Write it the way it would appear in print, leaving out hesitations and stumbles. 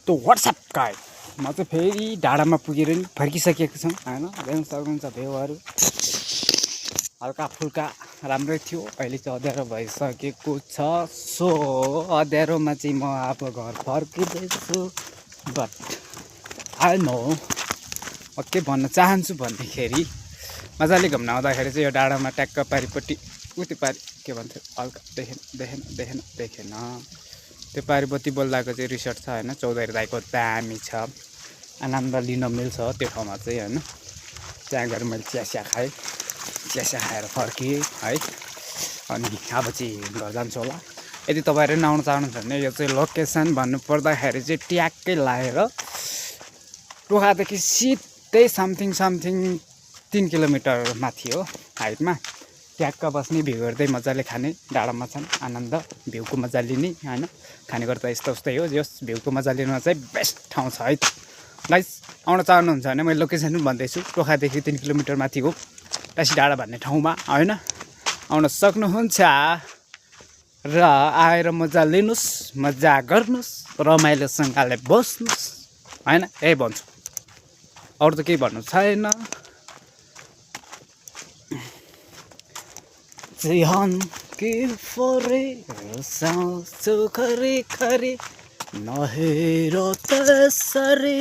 त WhatsApp guide म चाहिँ फेरि डाँडामा पुगेर नि फर्किसकेको छौँ हैन देख्न सक्नुहुन्छ भ्यूहरू हल्का फुल्का राम्रै थियो अहिले चाहिँ अँध्यारो भइसकेको छ सो अँध्यारोमा चाहिँ म अब घर फर्किँदैछु बट आई नो म के भन्न चाहन्छु भन्दाखेरि मजाले घुम्न आउँदाखेरि चाहिँ यो डाँडामा ट्याक्क पारिपट्टि उति पारि के भन्थ्यो हल्का देखेन त्यो पारिपट्टि बोल्दाको चाहिँ रिसोर्ट छ हैन चौधरी दाइको दामी छ आनन्द लिन मिल्छ त्यो ठाउँमा चाहिँ हैन त्यहाँ गएर मैले चिया खाएर फर्किएँ है अनि अब चाहिँ घर जान्छु होला यदि तपाईँहरू पनि आउन चाहनुहुन्छ भने यो चाहिँ लोकेसन भन्नुपर्दाखेरि चाहिँ ट्याक्कै लाएर टोखादेखि सिधै समथिङ 3 किलोमिटर माथि हो हाइटमा ट्याक्क बस्ने भ्यू हेर्दै मजाले खाने डाँडामा छन् आनन्द भ्यूको मजा लिने हैन खानेकुरा त यस्तो उस्तै हो जस भ्यूको मजा लिन चाहिँ बेस्ट ठाउँ छ है त गाइस आउन चाहनुहुन्छ भने मैले लोकेसन पनि भन्दैछु टोखादेखि 3 किलोमिटर माथि हो टासी डाँडा भन्ने ठाउँमा हैन आउन सक्नुहुन्छ र आएर मजा लिनुस् मजा गर्नुस् रमाइलोसँगले बस्नुस् हैन यही भन्छु अरु त केही भन्नु छैन जीवन के फरे साँचो खरी खरी नहेर त्यसरी